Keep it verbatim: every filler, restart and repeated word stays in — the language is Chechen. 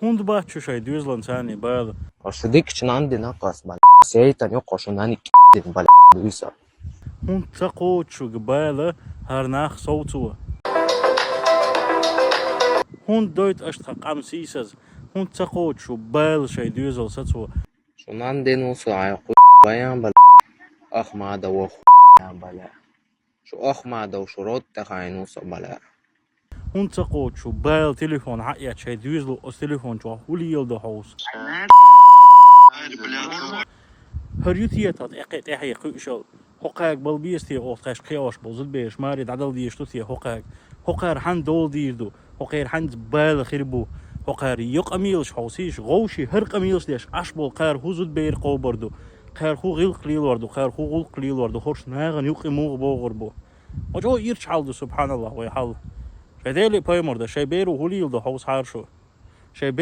ХӀунда бац шу шайн доьзалан царний бала? Шу дикачу нанна дина кхас, бала. Сейтан юккъо шу нанна дина, бала, дуьйса. ХӀунда ца кхочу шуьга бала хӀара нах совцо? ХӀунда дойту аша тхан къам сийсаза? ХӀунда ца кхочу шу бала шайн доьзал сацо? Шу нанна дина ву со, хьайн кху баян, бала. Ах ма дан воху, бала. Шу ах ма дан, шу рот тӀе хайна ву со, бала. ХӀунда ца кхочу шу бала телефон хьаэцча шайн доьзало оцу телефон чохь хӀун леладо хьовса? ХӀара ю те тхан тӀекхе тӀаьхье кхуьушал? ХӀокхаьрга бала беза те оха тхаьш кхиош болу зудабераш, маре дӀадала дезаш ду те хӀокхаьрга? ХӀокхара хьанна дола дийр ду? ХӀокхара хьанца бала хир бу? ХӀокхара йо къамелаш хьовсийша, гӀовший хӀара къамелаш деш Ӏаш болу кхара хӀун зудабер кхобур ду? Кхара хӀун гӀиллакх лелор ду? Кхара хӀун гӀуллакх лелор ду? ХӀорш нахана юккъе муха богӀур бу? Ма чӀогӀа ирча хьал ду, субхьаналлахӀ, вай хьал. Шайн Дела а, пайхамар а, шайн беро хӀун леладо хьовса хьара шу? Шайн